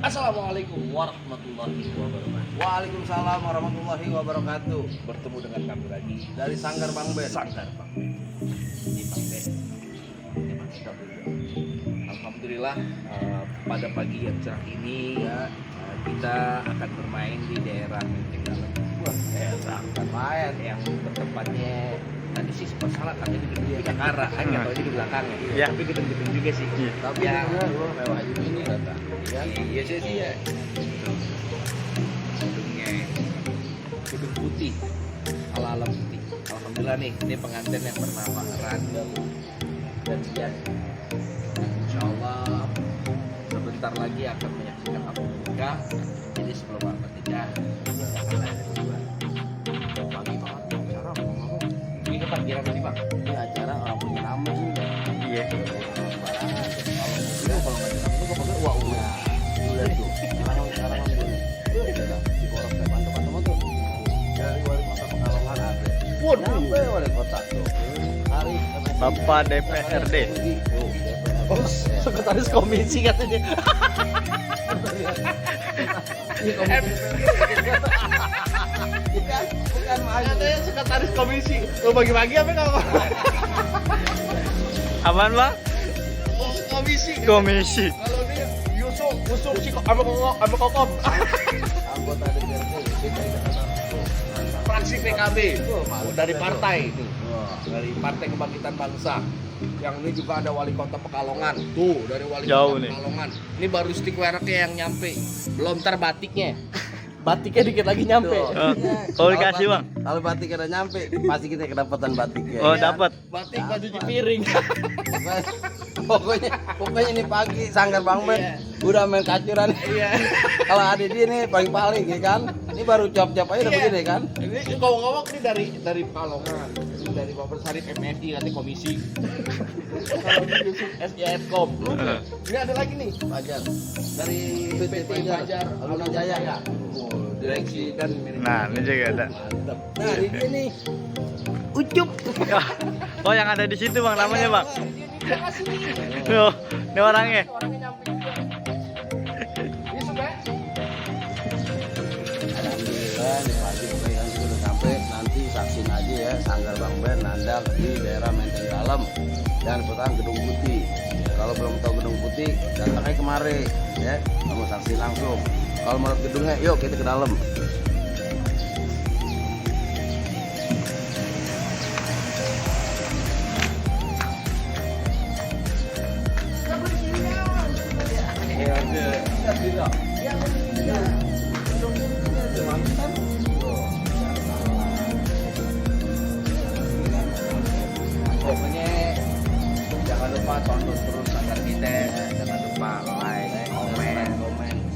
Assalamualaikum warahmatullahi wabarakatuh. Waalaikumsalam warahmatullahi wabarakatuh. Bertemu dengan kami lagi Dari Sanggar Bang Ben. Sanggar Bang Ben. Ini Bang Ben. Ini Bang kita berdua. Alhamdulillah pada pagi yang cerah ini ya kita akan bermain di daerah Menteng Dalam. Daerah Main. yang bertempatnya tadi sih sempat salah katanya di gedung Jakarta kan nggak tahu ini di belakangnya. Iya. Tapi gedung-gedung juga sih. Tapi Ya. mewah ini kata. Ya. Iya sih ya. Gedung putih, ala putih. Alhamdulillah nih, ini pengantin yang bernama Randel dan Dian. Insya Allah sebentar lagi akan menyaksikan akad nikah. Jadi sebelum akad nikah, akan ada dua. Pagi banget, acara mau. Ini parkiran tadi bang. Ini acara orang punya nama sih. Iya. Kalau nggak ada nama, gue pakai wah udah. Udah tuh. Sekarang di Borok saya teman-teman tuh. Dari wali kota Pekalongan ada. Waduh. Sampai wali kota tuh. Hari Bapak DPRD. Oh, sekretaris komisi katanya. Ini bukan main. Katanya sekretaris komisi. Lo bagi-bagi apa kalau? Apaan bang? Oh, komisi. Komisi. Kalau dia Yusuf si sama Kokom. Anggota DPRD DKI Jakarta. Fraksi PKB dari partai. Wah. Dari Partai Kebangkitan Bangsa. Yang ini juga ada wali kota Pekalongan. Tuh, dari wali Jauh kota nih. Pekalongan. Ini baru stick wereknya yang nyampe. Belum ntar batiknya. Batiknya dikit lagi nyampe. Oh, kalau dikasih bang? Kalau batik ada nyampe, pasti kita kedapatan batiknya. Oh ya. dapat. Batik baju cuci piring. pokoknya ini pagi Sanggar Bang Ben Iya. udah main kacuran. Iya. Kalau ada dia nih paling ya kan. Ini baru cap-cap aja udah Iya. begini kan. Ini ngomong-ngomong ini dari Pekalongan. Ini dari Bapak Sarif MFI katanya komisi. Kalau di Yusuf SJFkom. Ini ada lagi nih. Pajar. Dari PT Pajar Aluna Jaya. direksi dan manajemen. Nah ini juga ada. Mantap. Nah, ini dia nih. Ucup. Oh yang ada di situ bang namanya bang? Dia kasih nih. Oh, ini orangnya. Orangnya nyampe juga. Yusuf ya. Alhamdulillah di pagi pernikahan sudah sampai. Nanti saksin aja ya Sanggar Bang Ben nandang di daerah Menteng Dalam dan pertama Gedung Putih. Kalau belum tahu Gedung Putih datang aja kemari ya, kamu saksi langsung. Kalau menurut gedungnya, yuk kita ke dalam. Pokoknya jangan lupa tonton terus agar kita, jangan lupa like, komen,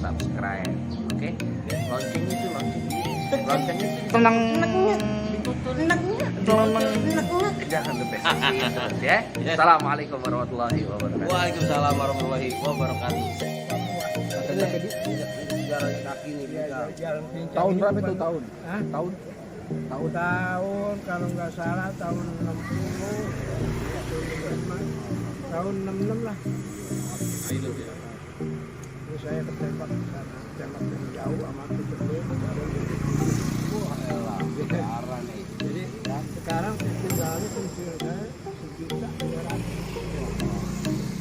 subscribe. Oke? Loncengnya itu loncengnya itu Tenang. jangan lupa terus ya. Assalamualaikum warahmatullahi wabarakatuh. Waalaikumsalam warahmatullahi wabarakatuh. Jalan kaki nih Tahun berapa itu tahun? Hah? Tahun kalau nggak salah tahun 60 tahun 66 lah. Terus saya ketembak di sana, tembak dari jauh sama gubernur. Parah nih. Jadi sekarang tinggalnya pensiun saya 1.200.000.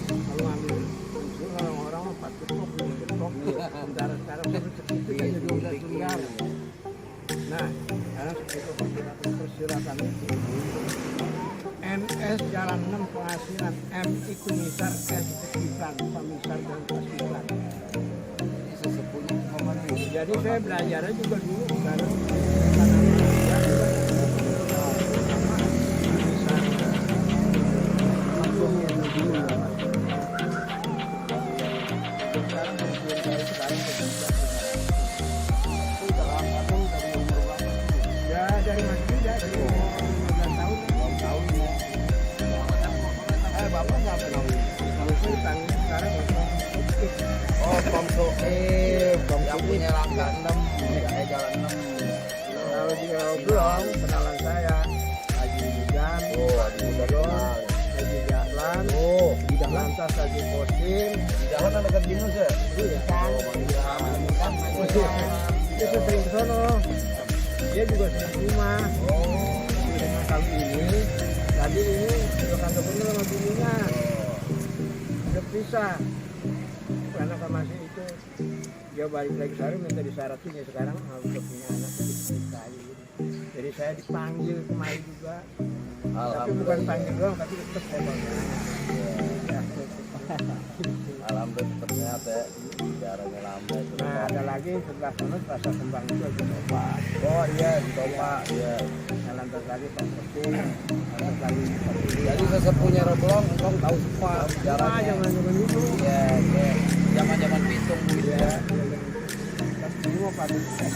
Kalau ambil pensiun orang-orang 4 getok, 5 getok. Sementara sekarang baru segitu kan jadi udah tunggal. Nah, sekarang seperti persyaratan itu. MS Jalan 6 Penghasilan, M itu misar, S sekitar, pamisar dan pasilan. Ini sesepuhnya momen nih. Jadi saya belajarnya juga dulu sekarang. Ya dari masjid ya, dari 15 tahun. Bapak nggak pernah. Kalau saya tanya sekarang Oh, Tom Soeb, yang punya langkah 6, jalan 6. kalau di Oblong kenalan saya Haji Hujan, Haji Hujan. Haji Jahlan, Oh, Lantas Haji Kosim, di jalan ada Jinus ya? Iya. Oh, Bang Dia sering ke sono. Dia juga sering ke rumah. Dengan kali ini, tadi ini udah kagak bener sama bininya. Udah pisah. Karena kan masih itu dia balik lagi sana minta disyaratin ya sekarang udah punya anak dikali. Jadi saya dipanggil kemarin juga. Tapi bukan panggil doang, tapi tetap saya panggil. Ya. Alhamdulillah tetap sehat ya. Jarangnya lambat. Nah ada lagi sebelah sana pasar kembang itu ada topak. Oh iya, di Topak. Iya. Lantas lagi Pak Pertin, lantas lagi Pak Pertin. Jadi sesepunya Reblong, engkau tahu semua Jangan jaraknya. dulu. Iya, iya. Zaman-zaman pitung gitu Ya, ya. semua pabrik es.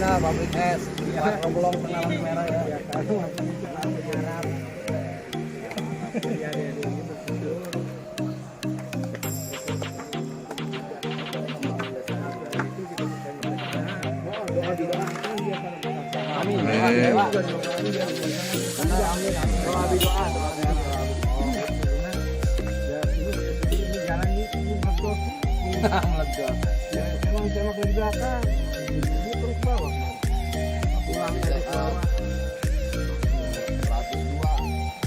Nah, pabrik es. Pak Reblong tengah lampu merah ya. Ya kalau mau menyerap. Ya dia gitu. Amin.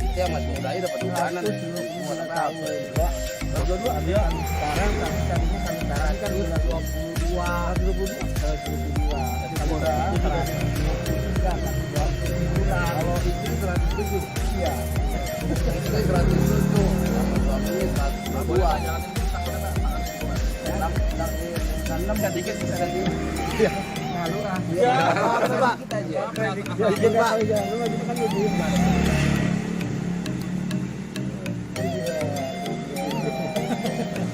Itu yang masih muda itu dapat bulanan. Semua tak tahu. Dua dia sekarang kan bulan 22. Kalau itu 107 ya. Itu 107. Sama suaminya 102. Tanam dan dikit bisa lagi. Iya. Nah, lu ah. Ya, Pak. Kita aja. Dikit Pak. Lu lagi kan lu diem kan.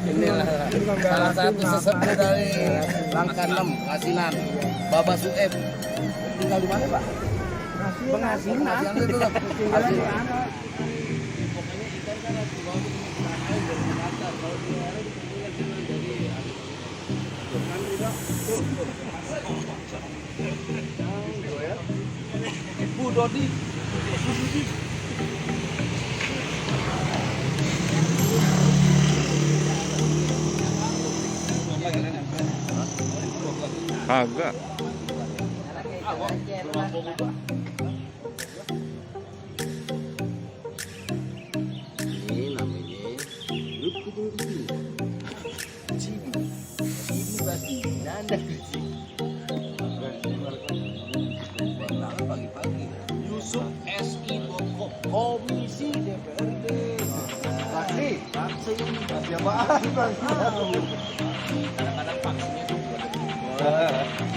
Inilah salah satu sesepuh dari Langka 6 Ngasinan, Baba Sueb. Tinggal di mana, Pak? Pengasinan. Pengasinan itu tuh. Ngasinan. Ibu Dodi. Kagak. Ini namanya Lup Kucing. Ini pasti nanda kucing. Pagi-pagi. Yusuf SI Boko Komisi DPRD. Saksi. Saksi apaan? Kadang-kadang vaksinnya tuh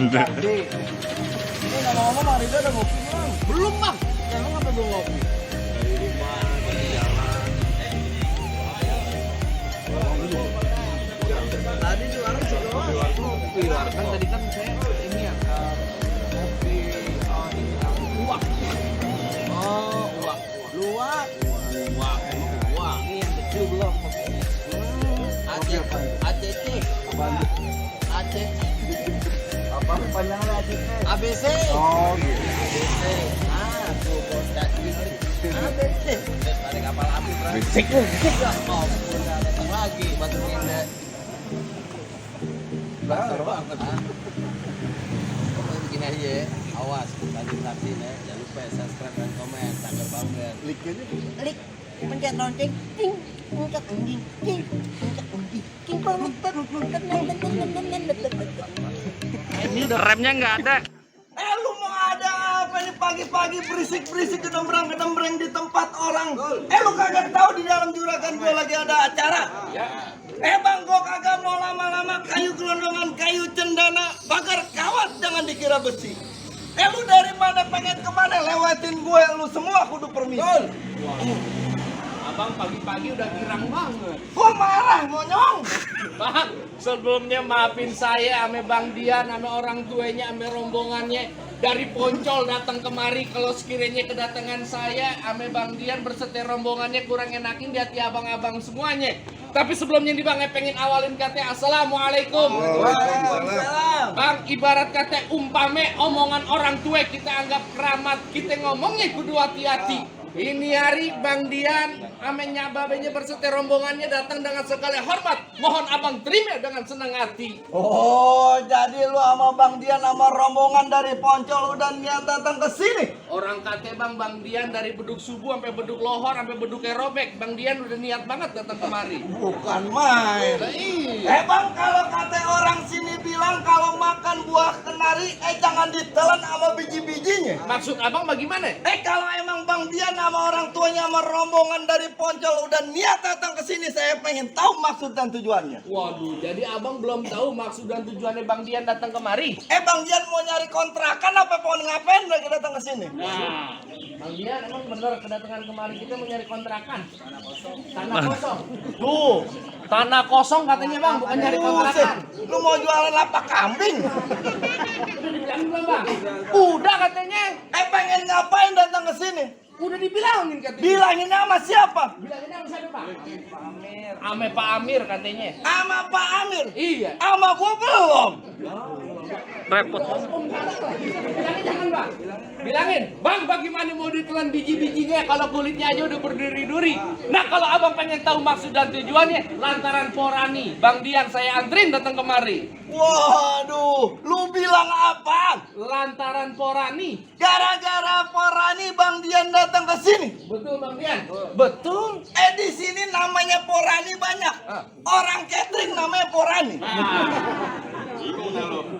Saksi. Ini ngomong-ngomong Bang Ridho udah ngopi belum? belum bang. Emang apa belum ngopi? Dari rumah dari jalan. Tadi di warung juga Kopi lah. Kan tadi kan saya ini ya kopi ini uak. Oh uak. luak. Uak. Uak. Ini yang kecil belum kopinya. ACT. ACT. Apa panjangnya ACT? ABC. Oh gitu. ABC. Tuh bodas ini. ABC. Tarik kapal api berarti. Bisik. Ya ampun, datang lagi batu gede. Besar banget. Pokoknya begini aja ya. Awas, lanjut vaksin ya. Jangan lupa ya, subscribe dan komen. Sanggar Bangber. Klik pencet lonceng ting pencet anjing ting pencet anjing ting Ini remnya nggak ada. Lu mau ada apa nih pagi-pagi berisik-berisik gedembrang-gedembrang di tempat orang? Lu kagak tahu di dalam juragan gua lagi ada acara? Bang, gua kagak mau lama-lama kayu gelondongan, kayu cendana, bakar kawat jangan dikira besi. Lu dari mana pengen kemana lewatin gue, lu semua kudu permisi. Abang pagi-pagi udah girang banget. Gua marah monyong. Bang, sebelumnya maafin saya ame Bang Dian, ame orang tuanya, ame rombongannya dari Poncol datang kemari. Kalau sekiranya kedatangan saya, ame Bang Dian berserta rombongannya kurang enakin di hati abang-abang semuanya. Tapi sebelumnya nih Bang, pengen awalin kata Assalamualaikum. Waalaikumsalam. Bang, ibarat kata umpame omongan orang tua kita anggap keramat, kita ngomongnya kudu hati-hati. Ini hari Bang Dian ame nyababenya berserta rombongannya datang dengan segala hormat. Mohon abang terima dengan senang hati. Oh, jadi lu sama Bang Dian sama rombongan dari Poncol udah niat datang ke sini. Orang kate Bang Dian dari beduk subuh sampai beduk lohor sampai beduk robek. Bang Dian udah niat banget datang kemari. Bukan main. Iya. Bang, kalau kata orang sini bilang kalau makan buah kenari, jangan ditelan sama biji-bijinya. Maksud abang bagaimana? Kalau emang Bang Dian sama orang tuanya sama rombongan dari Poncol udah niat datang ke sini, saya pengen tahu maksud dan tujuannya. Waduh, jadi abang belum tahu maksud dan tujuannya Bang Dian datang kemari? Bang Dian mau nyari kontrakan apa mau ngapain lagi datang ke sini? Nah, Bang Dian emang bener kedatangan kemari kita mau nyari kontrakan. Tanah kosong. Tuh, tanah kosong katanya Bang, bukan nyari kontrakan. Lu mau jualan lapak kambing? Udah dibilangin belum Bang? Udah katanya. Pengen ngapain datang ke sini? Udah dibilangin katanya. Bilangin sama siapa? Bilangin sama siapa Pak? Ame Pak Amir katanya. Sama Pak Amir? Iya. Sama gua belum. Repot. Bilangin jangan Bang. Bilangin, Bang bagaimana mau ditelan biji-bijinya kalau kulitnya aja udah berduri-duri. Nah kalau abang pengen tahu maksud dan tujuannya, lantaran Porani, Bang Dian saya antrin datang kemari. Waduh, lu bilang apa? Lantaran Porani. Gara-gara Porani Bang Dian datang ke sini. Betul Bang Dian? Betul. Di sini namanya Porani banyak. Orang catering namanya Porani.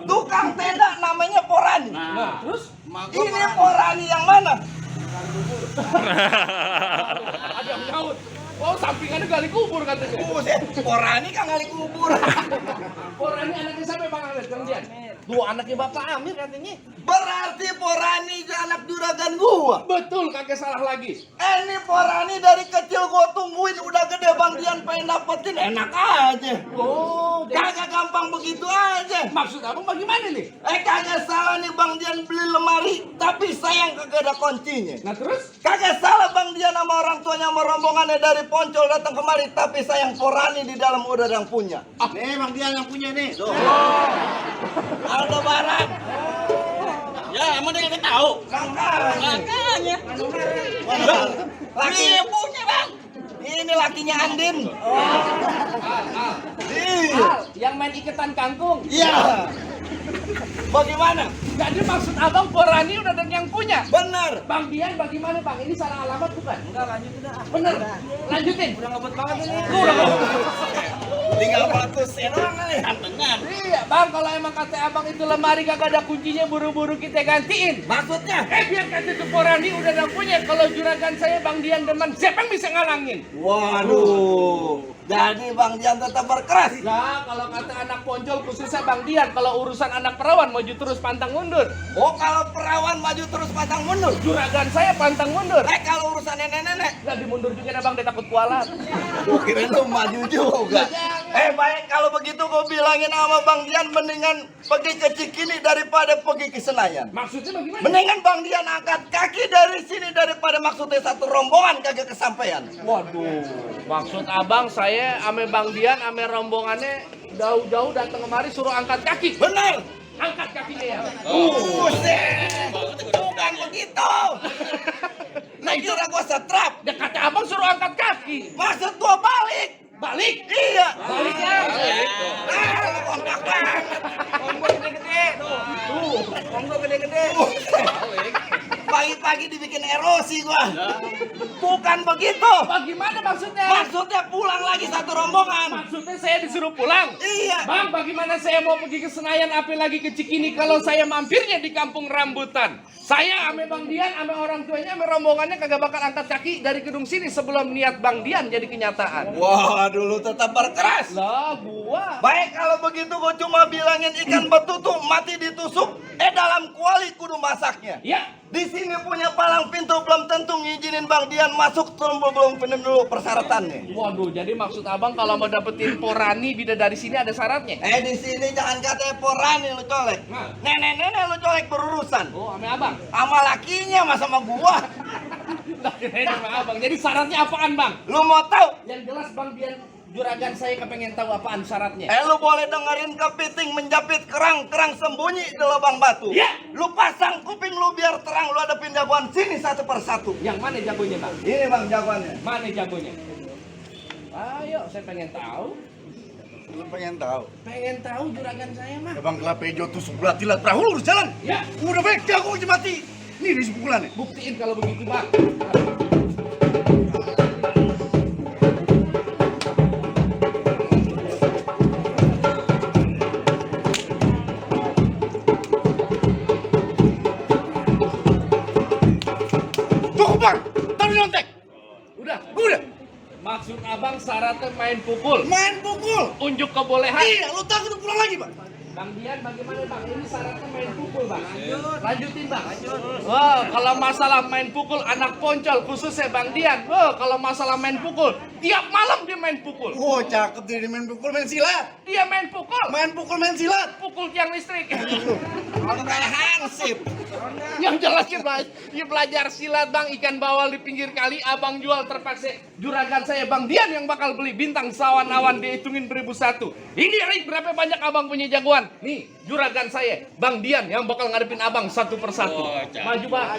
Tukang tenda namanya Porani. Nah, terus? Ini Porani yang mana? Ada yang nyaut. Oh, sampingannya gali kubur katanya. Buset, Porani kan kali kubur. Porani anaknya siapa Bang Amir? Bang Dian? Tuh anaknya Bapak Amir katanya. Berarti Porani itu anak juragan gua. Betul, kagak salah lagi. Ini Porani dari kecil gua tungguin udah gede Bang Dian pengen dapetin enak aja. Oh, Kagak gampang begitu aja. maksud abang bagaimana nih? Kagak salah nih Bang Dian beli lemari, tapi sayang kagak ada kuncinya. Nah terus? Kagak salah Bang Dian sama orang tuanya sama rombongannya dari Poncol datang kemari, tapi sayang Porani di dalam udah ada yang punya. Nih Bang Dian yang punya nih. Tuh. Aldebaran. Ya, emang dia nggak tahu. Makanya. Laki punya Bang. Ini lakinya Andin. Iya. Al, yang main iketan kangkung. Iya. Bagaimana? Jadi maksud abang Porani udah ada yang punya. Bener. Bang Dian bagaimana Bang? Ini salah alamat bukan? Enggak, lanjutin dah. Bener. Lanjutin. Udah ngebet banget ini. Udah Tinggal batusin doang nih. Benar. Iya, Bang, kalau emang kata abang itu lemari kagak ada kuncinya, buru-buru kita gantiin. Maksudnya? Biar kata itu Porani udah ada punya. Kalau juragan saya Bang Dian demen, siapa yang bisa ngalangin? Waduh. Jadi Bang Dian tetap berkeras. Lah, kalau kata anak Poncol khususnya Bang Dian, kalau urusan anak perawan maju terus pantang mundur. Oh, kalau perawan maju terus pantang mundur. Juragan saya pantang mundur. Kalau urusan nenek-nenek. Nggak dimundur juga dah Bang, dia takut kualat. Gua kira lu maju juga. Baik, kalau begitu gua bilangin sama Bang Dian mendingan pergi ke Cikini daripada pergi ke Senayan. Maksudnya bagaimana? Mendingan Bang Dian angkat kaki dari sini daripada maksudnya satu rombongan kagak kesampaian. Waduh, maksud abang saya ame Bang Dian ame rombongannya jauh-jauh datang kemari suruh angkat kaki. Benar. Angkat kakinya ya. Buset. Bukan begitu. Nah, kira gua setrap. Ya kata abang suruh angkat kaki. Maksud gua balik. Balik? Iya. Balik ya. Kompak banget. Kombo gede-gede. Tuh, kombo gede-gede. Pagi-pagi dibikin erosi gua. Bukan begitu. Bagaimana maksudnya? Maksudnya pulang lagi satu rombongan. Maksudnya saya disuruh pulang? Iya. Bang, bagaimana saya mau pergi ke Senayan apalagi ke Cikini kalau saya mampirnya di Kampung Rambutan? Saya ame Bang Dian, ame orang tuanya, ame rombongannya kagak bakal angkat kaki dari gedung sini sebelum niat Bang Dian jadi kenyataan. Wah, dulu tetap berkeras. Lah, gua. Baik, kalau begitu gua cuma bilangin ikan betutu mati ditusuk. Dalam kuali kudu masaknya. Ya. Di sini punya palang pintu belum tentu ngizinin Bang Dian masuk belum penuh dulu persyaratannya. Waduh, jadi maksud abang kalau mau dapetin Porani bidadari sini ada syaratnya? Di sini jangan katanya Porani lu colek. Nah. Nenek-nenek lu colek berurusan. Oh, ame abang. Sama lakinya mas sama gua. Lah, kirain sama abang. Jadi syaratnya apaan bang? Lu mau tahu? Yang jelas Bang Dian Juragan saya kepengen tahu apaan syaratnya. Lu boleh dengerin kepiting menjepit kerang sembunyi di lubang batu. Ya. Lu pasang kuping lu biar terang, lu hadapin jagoan sini satu persatu. Yang mana jagonya, Bang? Ini Bang jagoannya. Mana jagonya? Ayo, saya pengen tahu. Lu pengen tahu? Pengen tahu juragan saya mah. Abang kelapa hijau tusuk belah tilat perahu lurus jalan. Ya, Udah baik, jago aja mati. Nih di sepukulan nih. buktiin kalau begitu, Bang. Cukup bang, taruh nyontek. Udah. Udah. Maksud abang syaratnya main pukul. Main pukul. Unjuk kebolehan. Iya, lu takut pulang lagi bang. Bang Dian bagaimana Bang? Ini syaratnya main pukul Bang. Lanjutin Bang. Wah, kalau masalah main pukul anak poncol khususnya Bang Dian. Wah, kalau masalah main pukul tiap malam dia main pukul. Oh cakep dia main pukul, main silat. Dia main pukul. Main pukul, main silat. Pukul tiang listrik. Kalau kayak hansip. Yang jelas dia belajar silat Bang, ikan bawal di pinggir kali, abang jual terpaksa. Juragan saya Bang Dian yang bakal beli bintang sawan awan dihitungin 1001. Ini Rik, berapa banyak abang punya jagoan? Nih, juragan saya Bang Dian yang bakal ngadepin abang satu persatu. Maju Bang.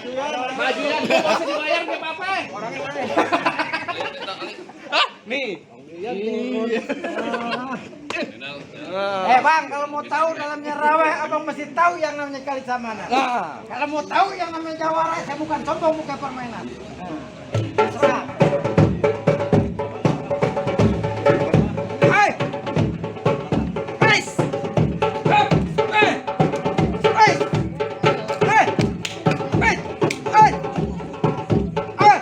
Maju ya, gak usah dibayar gak apa-apa. Hah? Nih. Bang, kalau mau tahu dalamnya raweh, abang mesti tahu yang namanya kali samana. Kalau mau tahu yang namanya jawara, saya bukan sombong, bukan permainan. Terserah. Hai, guys, hai, hai, hai, hai, hai, hai.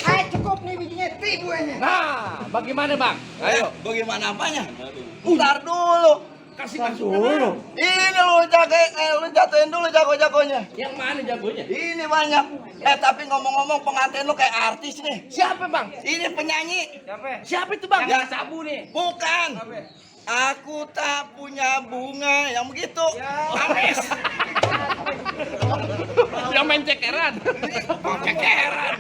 Hai, cukup nih bijinya, ribu ini. Nah, bagaimana Bang? Ayo. Bagaimana apanya? Ntar dulu. Kasih dulu. Ini lu jatuhin dulu jago-jagonya. Yang mana jagonya? Ini banyak. Tapi ngomong-ngomong pengantin lu kayak artis nih. Siapa Bang? Ini penyanyi. Siapa itu Bang? Yang sabu nih. Bukan. Aku tak punya bunga yang begitu. Ames. Yang main cekeran. Cekeran.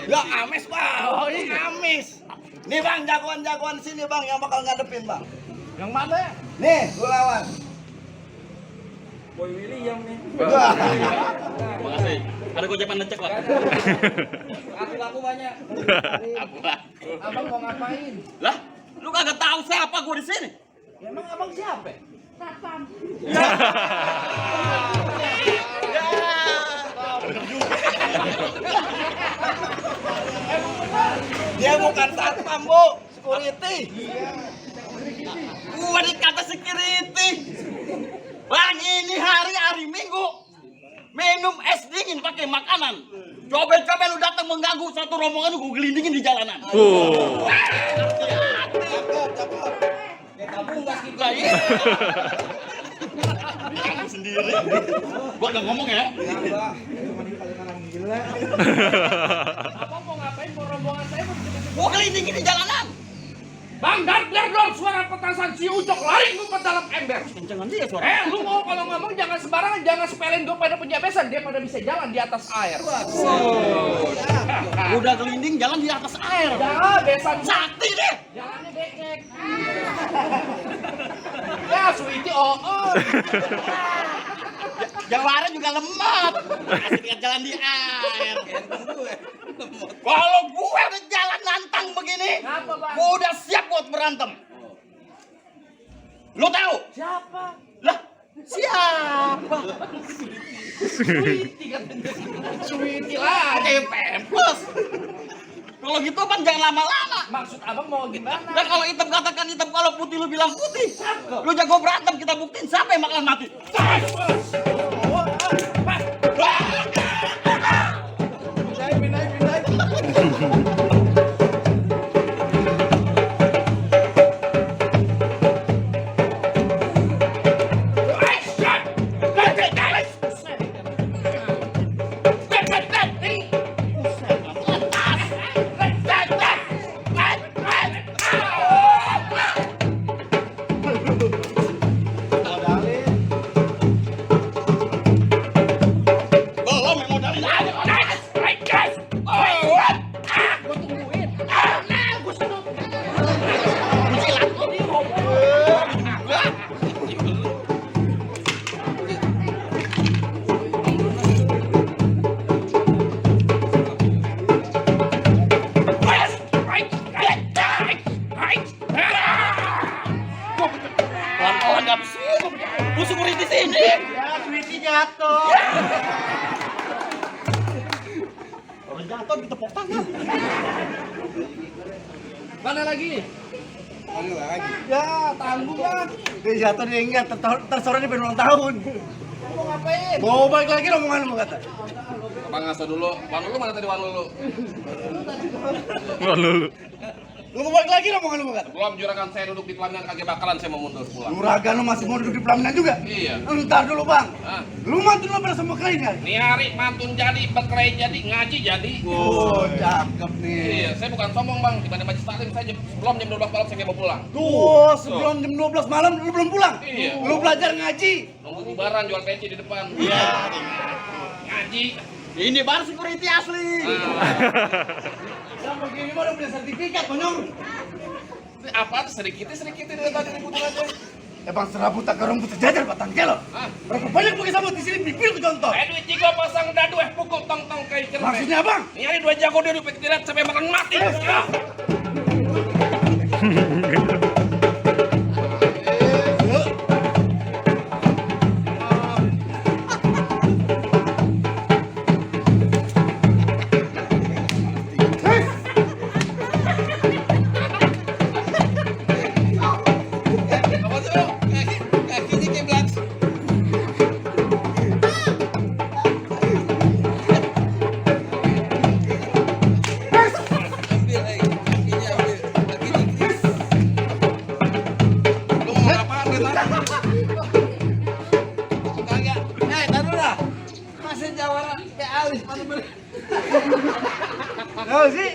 Ya Ames Bang. Oh, iya. Ames. Nih Bang, jagoan-jagoan sini Bang yang bakal ngadepin Bang. Yang mana? Nih, lu lawan. Boy William nih. Makasih. Ada gojepan necek, Pak. Laku banyak. Abang mau ngapain? Lah, lu kagak tahu siapa gua di sini? Emang abang siapa? Dia bukan satpam, Bu. Security. Gua dikata security. Bang, ini hari Minggu. Minum es dingin pakai makanan. Coba-coba lu datang mengganggu satu rombongan, gua gelindingin di jalanan. Lah iya. Kamu sendiri. Gua gak ngomong ya. Abang mau ngapain? Mau rombongan saya? Gua gelindingin di jalanan. Bang, dar suara petasan si Ucok lari ngumpet dalam ember. Kencengan dia suara. Lu mau kalau ngomong jangan sembarangan, jangan sepelin gue pada punya besan, dia pada bisa jalan di atas air. Udah gelinding jalan di atas air. Jangan besan Sakti deh. jalannya becek. Ya, Sweetie Jawara juga lemot. Asik jalan di air. Kalau gue udah jalan nantang begini, Kenapa, Bang? gue udah siap buat berantem. Lu tahu? Siapa? Lah, siapa? Sweetie katanya. Sweetie lah. Kayak pempes. Kalau gitu kan jangan lama-lama. Maksud abang mau gimana? Dan kalau hitam katakan hitam, kalau putih lu bilang putih. Lu jago berantem, kita buktiin siapa yang bakalan mati. Agak sih, busuk di sini. Ya, duitnya jatuh. Kalau jatuh ditepuk tangan. Mana lagi? Ya, tanggung kan. Dia jatuh dia enggak, tersorot dia ulang tahun. Mau ngapain? Mau balik lagi omongan lu kata. Abang ngaso dulu. Wan Lulu mana tadi Wan Lulu? Lu mau balik lagi omongan lu kata. Belum juragan saya duduk di pelaminan kagak bakalan saya mau mundur pulang. Juragan lu masih mau duduk di pelaminan juga? Iya. Entar dulu bang. Hah? Lu mantun lu pada sama kalian kali? Nih hari mantun jadi, berkelahi jadi, ngaji jadi. Oh, cakep nih. Iya, saya bukan sombong bang. Di majelis taklim saya sebelum jam 12 malam saya mau pulang. Tuh, sebelum jam 12 malam lu belum pulang? Iya. Lu belajar ngaji? Nunggu bubaran jual peci di depan. Iya. Ngaji. Ini baru security asli. Yang begini mah udah punya sertifikat, Bonyong. Ini apa? Sedikit dari tadi ributin aja. Ya bang, serabut tak karung putih jajar batang kelok. Hah? Berapa banyak pakai sabut di sini bibir ke contoh. Duit jigo pasang dadu pukul tong kayak cerpe. Maksudnya abang? Ini hari 2 jago dia dupet tidak sampai makan mati. Ya. Apa tuh? Kakinya kiblat. Lu mau apaan kita? Kagak. Taruh dah. Masih jawara kayak alis mana beli. Tahu sih?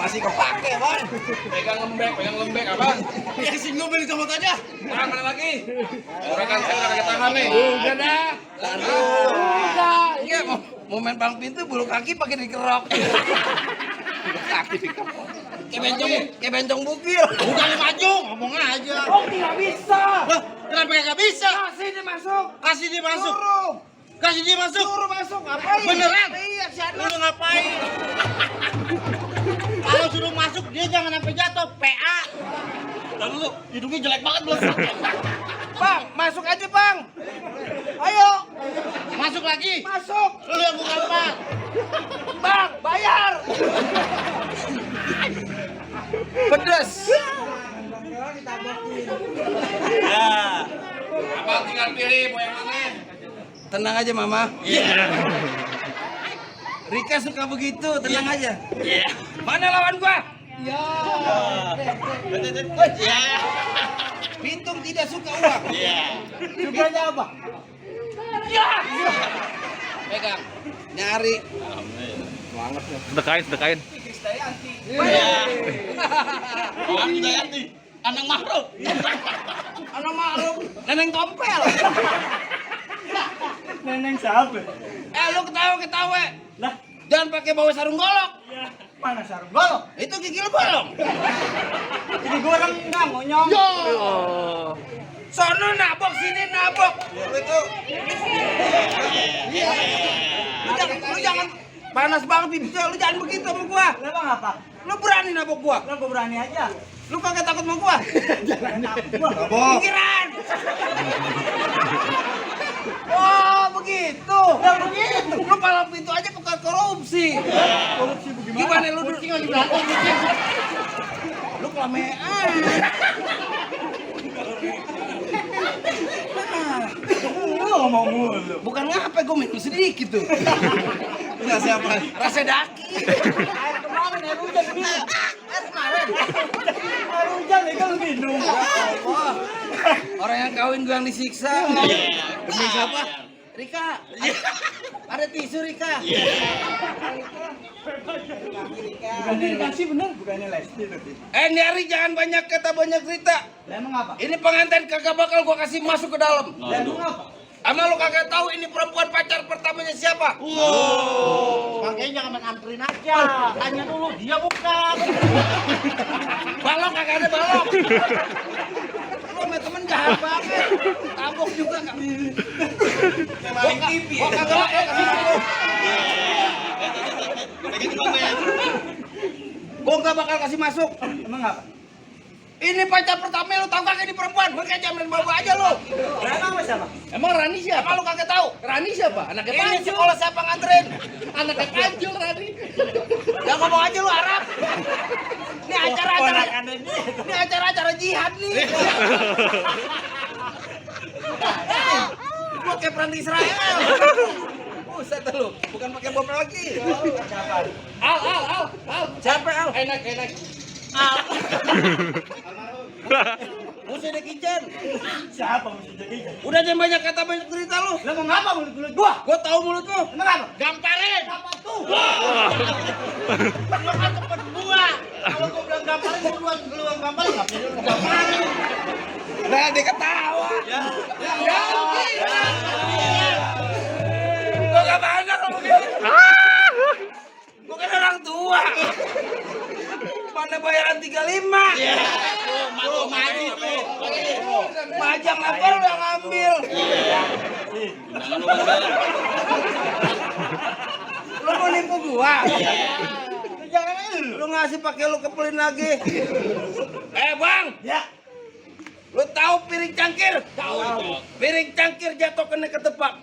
Masih kepake, Bang. Pegang lembek abang. Ya sing lu beli comot aja. Tahan mana lagi? Juragan saya udah kagak tahan nih. Udah dah. Udah. Iya, mau main bang pintu bulu kaki pakai dikerok. Bulu kaki dikerok. Kayak bencong bukil. Bukan maju, ngomong aja. Oh, tidak bisa. Lah, kenapa nggak bisa? Kasih dia masuk. Kasih dia masuk. Suruh. Kasih dia masuk. Suruh masuk. Ngapain? Beneran? Iya, si Lu ngapain? Kalau suruh masuk dia jangan sampai jatuh. PA. Lalu lu hidungnya jelek banget belum? Bang, masuk aja, Bang. Ayo, Masuk lagi. masuk. Lu yang buka apa? Bang, bayar. Pedes. Ya. Abang tinggal pilih mau yang mana? Tenang aja Mama. Rika suka begitu, tenang aja. Mana lawan gua? Ya. Pintung tidak suka uang. Sukanya apa? Pegang. Nyari. Sedekain. Anak makhluk. Anak makhluk. Neneng tompel. Neneng siapa? Lu ketawa. Lah, Jangan pakai bawa sarung golok. mana sarung golok? Itu gigi lu bolong. Ini gua orang enggak monyong. Sono nabok, sini nabok. Itu. Lu jangan panas banget bibir lu jangan begitu sama gua. Lah bang apa? Lu berani nabok gua. Lah gua berani aja. Lu kagak takut sama gua? Nabok. Pikiran. Oh, begitu. Lah begitu. Lu palang pintu aja bukan korupsi. Korupsi bagaimana? Gimana lu duduk lagi belakang? Lu kelamean. Lu ngomong mulu. Bukan ngapa gue minum sedikit tuh. Rasa apa? Rasa daki. Air kemarin air hujan minum. Air kemarin. Air hujan ya kan minum. Allah. Orang yang kawin gue yang disiksa. Demi siapa? Rika. Ada tisu Rika. Bukannya Lesti bener? Bukannya Lesti tadi. Nyari jangan banyak kata banyak cerita. Lah emang apa? Ini pengantin kagak bakal gua kasih masuk ke dalam. Lah emang apa? Ama lu kagak tahu ini perempuan pacar pertamanya siapa? Makanya jangan main anterin aja. Tanya dulu, dia bukan. kagak ada balok. Lu sama temen jahat banget. Tabok juga kak. Main TV. Gua kagak Gua nggak bakal kasih masuk. Emang apa? Ini pacar pertama lu tau kagak ini perempuan? Gua kayak jaminan bawa aja lu. Emang apa siapa? Emang Rani siapa? Emang lu kagak tahu? Rani siapa? Anaknya Ini Panjul. sekolah siapa nganterin? Anaknya Panjul Rani. Ya ngomong aja lu Arab. Ini acara-acara jihad nih. Gua kayak perang di Israel. Buset lu, bukan pakai bom lagi. Al. Siapa Al? Enak. Musuh dek Ijen. Siapa musuh jadi? Udah jangan banyak kata banyak cerita lu. Lu mau ngapa mulut gua? Gua tahu mulut lu. Emang apa? Gamparin. Apa tuh? Lu kan cepet gua. Kalau gua bilang gamparin, lu gamparin nggak perlu lu gamparin. Nah, dia ketawa. Ya. Gua gak banyak kalau begini. Gua kan orang tua. Mana bayaran 35? Maju tuh. Pajak apa lu udah ngambil? Lu mau nipu gua? Jangan aja lu. Lu ngasih pakai lu kepelin lagi. Bang, Ya. lu tahu piring cangkir? Tahu. Piring cangkir jatuh kena ketepak.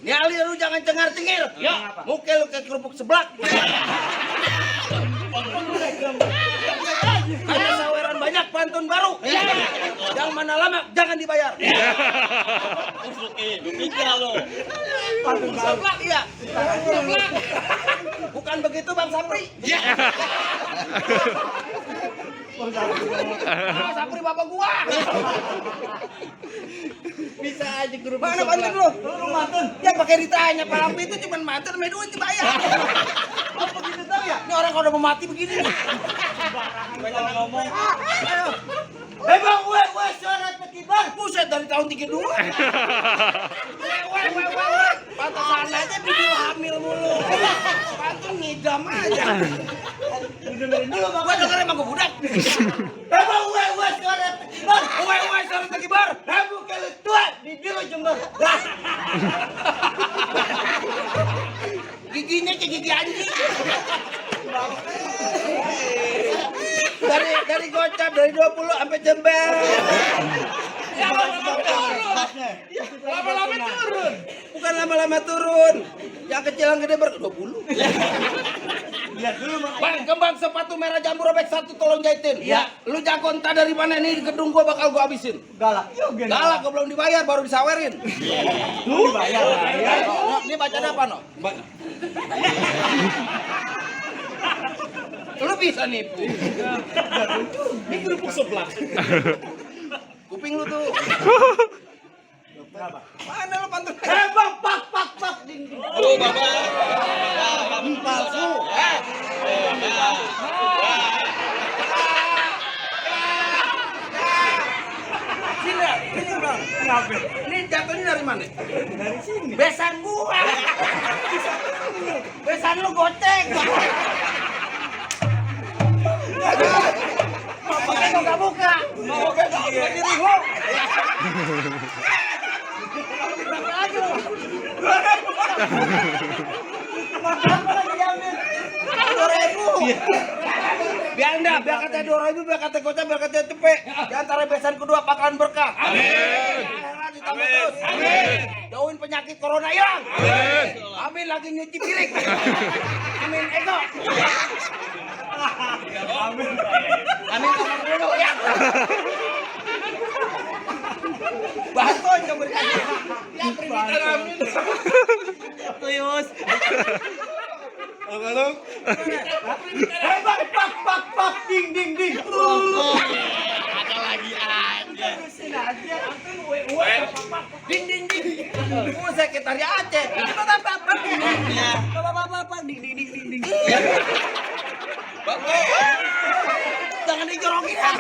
Nyali lu jangan cengar-cengir. Ya. Muka lu kayak kerupuk seblak. Ada saweran banyak pantun baru. Yang mana lama jangan dibayar. Pantun seblak iya. Seblak. Bukan begitu Bang Sapri. Sapri bapak gua. Bisa aja kerupuk Mana seblak. pantun lu? Lu mantun. Ya pakai ditanya palang itu cuma mantun sama duit dibayar. Apa gitu tahu ya? Ini orang kalau udah mau mati begini nih. Banyak ngomong. Ayo. Bang, gue suara tekibar. Buset dari tahun 32. Pantesan aja video hamil mulu. Pantun ngidam aja. Dengerin dulu Bang. Gua denger emang gua budak. Bang, gue suara tekibar. Uwe suara tekibar. Rabu kali tua di biru Jember. Giginya kayak gigi anjing. Dari gocap dari 20 sampai jember. Lama-lama turun. Bukan lama-lama turun. Yang kecil yang gede 20. Lihat dulu Bang. Bang, kembang sepatu merah jambu robek 1 tolong jahitin. Iya. Lu jago entah dari mana nih gedung gua bakal gua habisin. Galak juga. Galak gua belum dibayar baru disawerin. Lu bayar lah ya. No, ini bacanya apa no? Lu bisa nipu. Ini kerupuk seblak. Kuping lu tuh. Mana lu pantun? Bang, pak ding ding. Palsu. Sini bang. Kenapa? Ini jatuhnya dari mana? Dari sini. Besan gua. Besan lu goceng. Pakai mau buka. Mau buka lagi riho. Lagi lu. Apa lagi diambil? 2.000. Biar enggak, biar kata 2.000, biar kata gocap, biar kata cepet. Di antara besan kedua bakalan berkah. Amin. Ditambah terus. Amin. Jauhin penyakit corona hilang. Amin. Amin lagi nyuci piring. Amin ego. Amin. Amin kamar dulu ya. Bantuin kamu dikasih. Ya permintaan amin. Tuyus. Apa lu? Pak ding ding ding. Ada lagi aja. Terusin aja. Ding ding ding. Gua sekretari Aceh. Bapak. Iya. Bapak ding ding ding ding ding. Jangan dijorokin ya.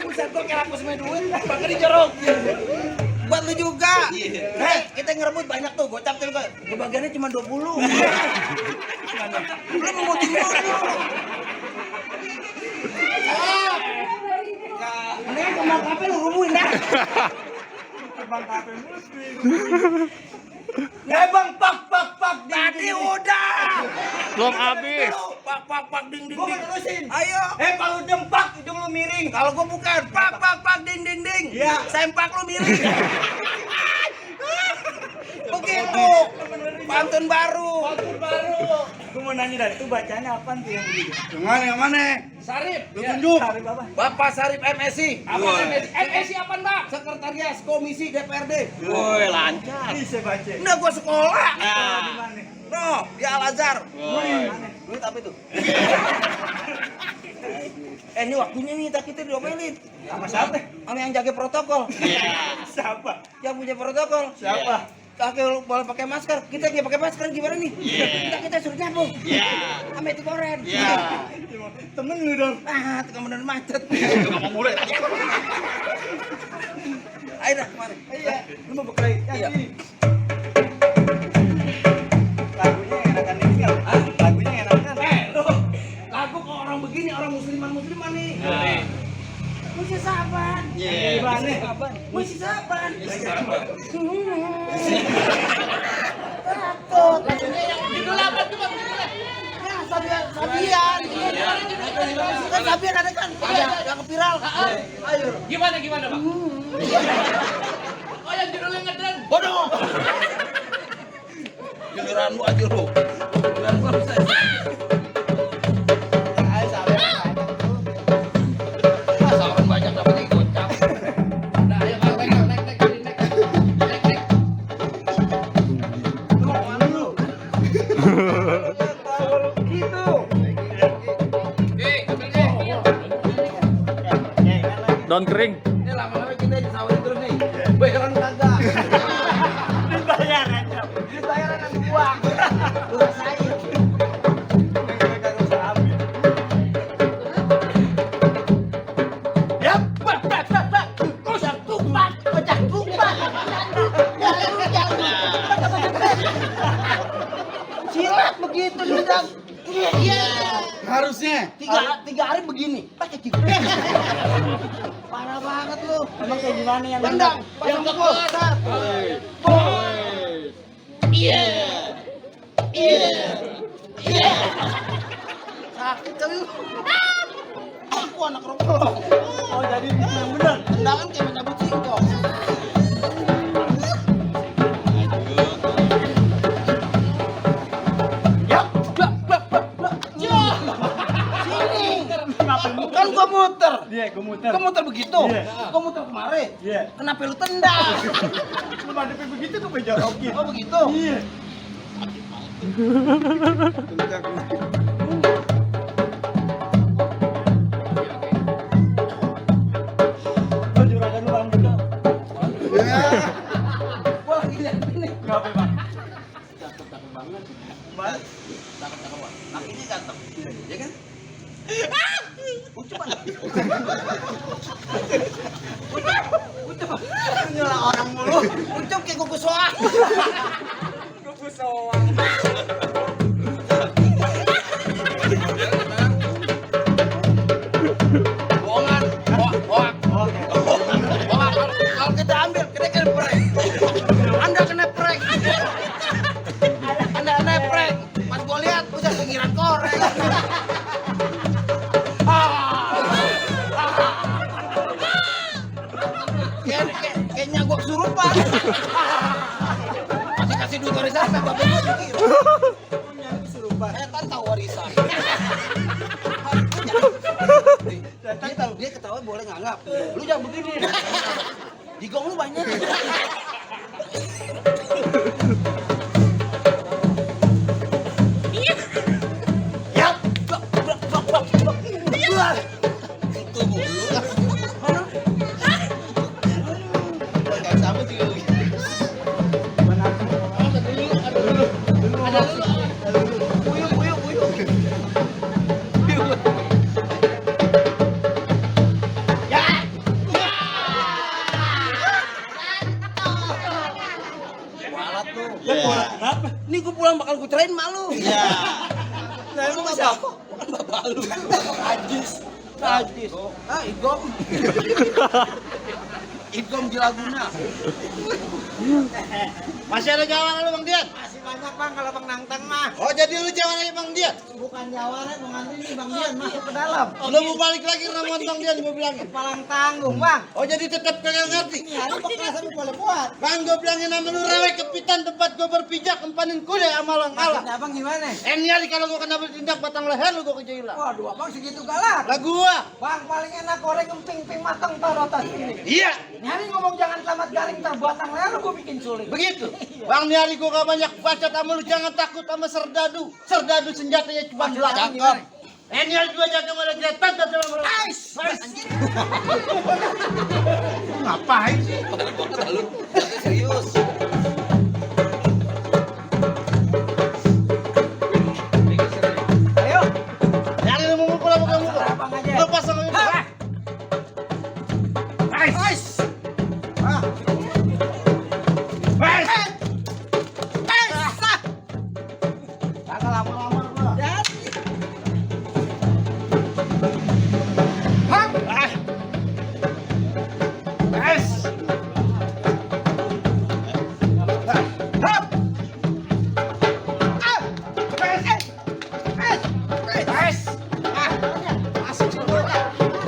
Buset gua kira aku semai duit, pakai dijorokin. Buat lu juga. Hei, kita ngerebut banyak tuh, gocap tuh juga. Kebagiannya cuma 20. Lu mau mutin dulu. Bang, pak tadi udah. Belum habis. Pak ding. Gua terusin. Ayo. Kalau jempak ujung lu miring. Kalau gua bukan pak ding. Iya. Sempak lu miring. Begitu. Pantun baru. Gue mau nanya dah, itu bacanya apa tuh yang begitu? Yang mana? Sarip. Lu tunjuk. Sarip apa? Bapak Sarip MSI. Apa MSI apa, Mbak? Sekretaris Komisi DPRD. Woi, lancar. Bisa baca. Nah, gua sekolah. Di mana? No, di Al Azhar. Mana? Duit apa itu? Ini waktunya nih kita diomelin. Sama siapa? Sama yang jaga protokol. Siapa? Yang punya protokol. Siapa? Kakek lu boleh pakai masker. Kita dia pakai masker gimana nih? Kita suruh nyambung. Sama itu koren. Temen lu dong. Ah, tukang bener macet. Enggak mau mulai. Ayo dah, kemari. Iya. Lu mau berkelahi? Iya. Lagunya enakan ini kan? Lagunya enakan. Lu lagu kok orang begini, orang musliman nih. Mesti sabar. Gimana? Mesti sabar. Judul apa tuh, Bang? Sabian. Kan Sabian ada kan? Ada yang viral. Ayo. Gimana, Bang? Oh, yang judulnya ngedreng. Bodoh. Giliran lu aja lu. Giliran gua bisa. Masa orang banyak dapat gocap. Nah, ayo Bang, naik. Lu mau kemana lu? Gitu. Oke, ambil nih. Daun kering. Ini lama-lama kita disawarin terus nih. Bayaran kagak. Dibayar aja. Dibayaran sama uang. Lu rasain. Kagak usah ambil. Ya, bak. Pecah tumpah. Silat begitu lidang. Iya. Harusnya. Tiga hari begini. Pakai gitu. Parah banget lu. Emang kayak gimana yang Tendang. Pasang pukul. Sakit kali lu. Aku anak rokok. Oh, jadi itu yang benar. Tendangan kayak menyabut singkong. Ya, sini. Kan gua muter. Iya, gue muter. Gua muter begitu. Iya. Gua muter kemarin. Iya. Kenapa lu tendang? Lu hadapin begitu gue jorokin. Oh begitu. Iya. Lu juragan lu ambil dong. Gua lagi lihat ini. Berapa, Bang? Cakep banget. Mas, Cakep banget. Lakinya ganteng. Ya kan? Coba. Ucup. Nyela orang mulu. Ucup kayak kuku soang. Kuku soang. Bohongan. Bohong. Kalau kita ambil, kita kena prank. Anda kena prank. Anda kena prank. Pas gua lihat, udah pengiran korek. Kayaknya gua kesurupan. Kasih duit warisan sampai bapak gua dikira. kesurupan. Kan tahu warisan. Dia tahu dia ketawa boleh nganggap. Lu jangan begini. Di gong lu banyak. Ya. Itu mulu. Enggak sampai sih. Kenapa? Ini gue pulang bakal gue cerain malu. Iya. Nah, emang siapa? Bukan bapak lu. Najis. Ah, igom. Igom Gilaguna. Masih ada jawaban lu Bang Dian? Masih banyak Bang kalau Bang Nangtang mah. Oh jadi lu jawabannya Bang Dian? Bukan jawaban mau ngantin nih Bang Dian masuk ke dalam. Lu mau balik lagi ramuan Bang Dian gue bilangin. Palang tanggung Bang. Oh jadi tetap kagak ngerti? Ini hari pekerasan boleh buat. Bang gue bilangin nama lu rawe kepitan tempat gue berpijak empanin kuda amalang kalah. Maksudnya Abang gimana? Nyari kalau gue kena bertindak batang leher lu gue kejailan. Waduh Abang segitu galak. Lah gua. Bang paling enak goreng emping-emping matang taruh atas ini. Iya. Nyari ngomong jangan selamat garing terbatang leher gue bikin sulit. Begitu. Bang nyari gua gak banyak baca sama lu jangan takut sama serdadu. Serdadu senjatanya cuma belak. Cakep. Nyari dua jaga malah gretan dan sama lu. Ngapain sih? Serius. Ayo. Nyari lu mukul apa kamu? Abang aja. Lepas sama itu. Nice. Ah. Kagak lama-lama gua.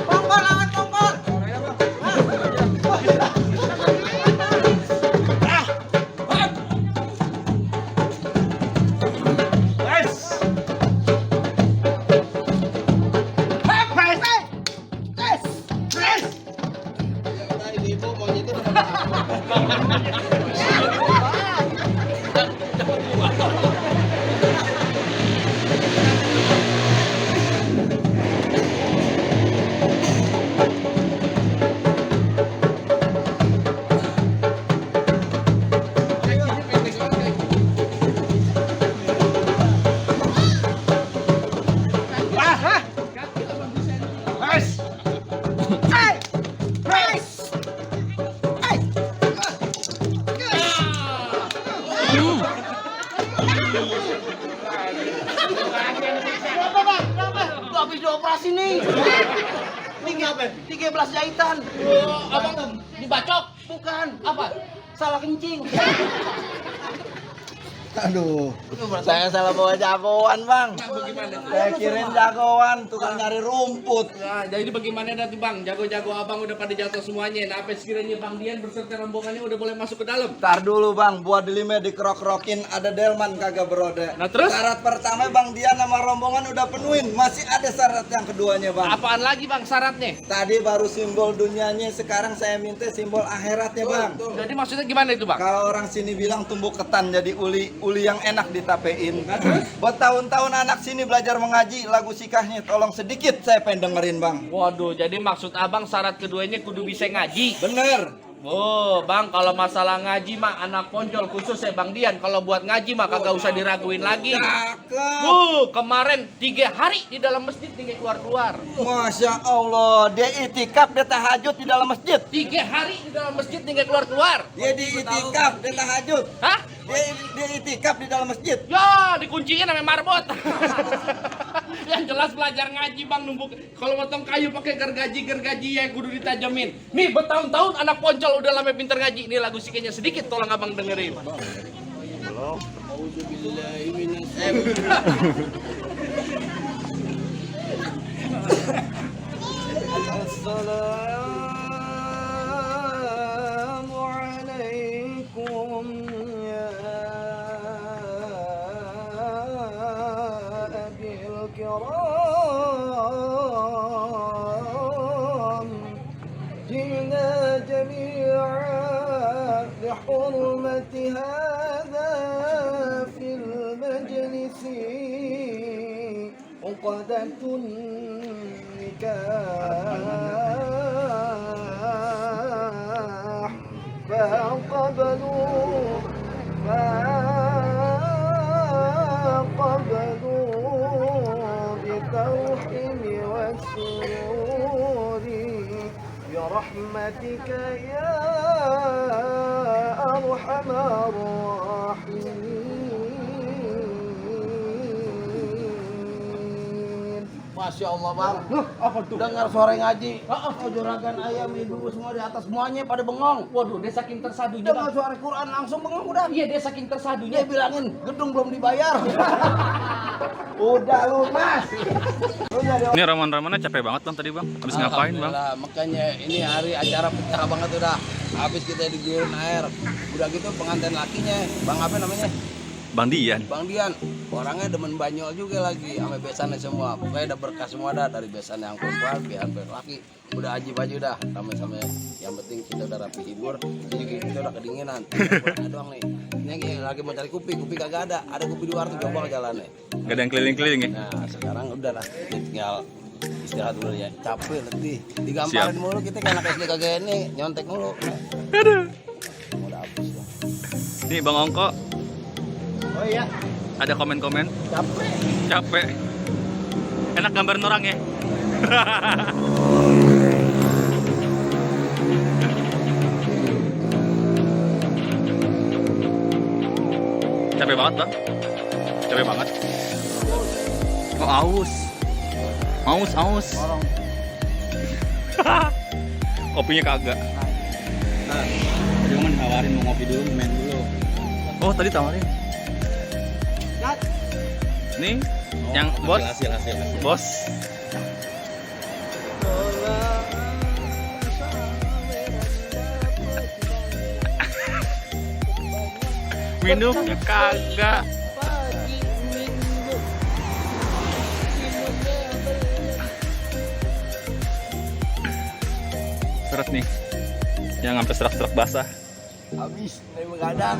Bongkol lawan bongkol. Gua habis dioperasi nih. 13 jahitan. Abang dibacok. Bukan. Apa? Salah kencing. Aduh, saya salah bawa jagoan Bang. Saya kirim jagoan, tukang nyari rumput. Nah, jadi bagaimana nanti Bang? Jago-jago abang udah pada jatuh semuanya. Nah, apa sekiranya Bang Dian berserta rombongannya udah boleh masuk ke dalam? Ntar dulu Bang, buat dilime dikerok-kerokin ada delman kagak beroda. Nah, terus? Syarat pertama Bang Dian sama rombongan udah penuhin, masih ada syarat yang keduanya Bang. Apaan lagi Bang syaratnya? Tadi baru simbol dunianya, sekarang saya minta simbol akhiratnya Bang. Jadi maksudnya gimana itu Bang? Kalau orang sini bilang tumbuh ketan jadi uli yang enak ditapein. Buat tahun-tahun anak sini belajar mengaji, lagu sikahnya tolong sedikit saya pengen dengerin Bang. Waduh, jadi maksud abang syarat keduanya kudu bisa ngaji. Bener. Oh, Bang, kalau masalah ngaji mah anak poncol khusus ya Bang Dian. Kalau buat ngaji mah kagak usah diraguin lagi. Cakep. Kemarin 3 hari di dalam masjid tinggal keluar-keluar. Masya Allah, dia itikaf, dia tahajud di dalam masjid. 3 hari di dalam masjid tinggal keluar-keluar. Dia di itikaf, dia tahajud. Hah? Dia itikaf di dalam masjid. Ya, dikunciin sama marbot. Yang jelas belajar ngaji Bang numbuk. Kalau motong kayu pakai gergaji yang kudu ditajamin. Nih bertahun-tahun anak poncol udah lama pinter ngaji. Ini lagu sikenya sedikit tolong abang dengerin. Assalamu alaikum ya abil kiram. Jina jami'an bihurmati hadha fil majlisi uqadatun nikah فقبلوا بالتوحيد والسرور برحمتك يا أرحم الراحمين. Masya Allah bang. Apa tuh? Dengar sore ngaji. Oh juragan ayam ibu semua di atas semuanya pada bengong. Waduh, dia saking tersadunya. Dengar suara Quran langsung bengong udah. Iya, dia saking Dia tersadunya. bilangin gedung belum dibayar. Udah lu mas. Lu jadi Ini Roman-Romannya capek banget bang tadi bang. Habis ngapain bang? Alhamdulillah, makanya ini hari acara pecah banget udah. Habis kita diguyurin air. Udah gitu pengantin lakinya, Bang apa namanya? Bang Dian. Bang Dian. Orangnya demen banyol juga lagi sama besannya semua. Pokoknya udah berkah semua dah dari besan yang perempuan, pihak laki. Udah ajib aja udah. Sama-sama yang penting kita udah rapi hibur. Jadi kita udah kedinginan. Tinggal doang nih. Ini lagi mau cari kopi kagak ada. Ada kopi di luar tuh coba ke jalannya. Gak ada yang keliling-keliling ya? Nah sekarang udah lah, tinggal istirahat dulu ya. Capek letih, digamparin mulu kita kayak anak SD kagak ini nyontek mulu. Aduh. Udah hapus lah. Nih Bang Ongko, Oh iya, ada komen-komen. capek. Capek. Enak gambar orang ya? Capek banget bang. Capek banget. Oh aus. Aus. Kopinya kagak. Tadi Oman tawarin mau ngopi dulu, main dulu. Oh tadi tawarin. Nih, yang bos. Hasil. Bos. Minumnya kagak. Seret nih. Yang sampai serak-serak basah. Habis, dari begadang.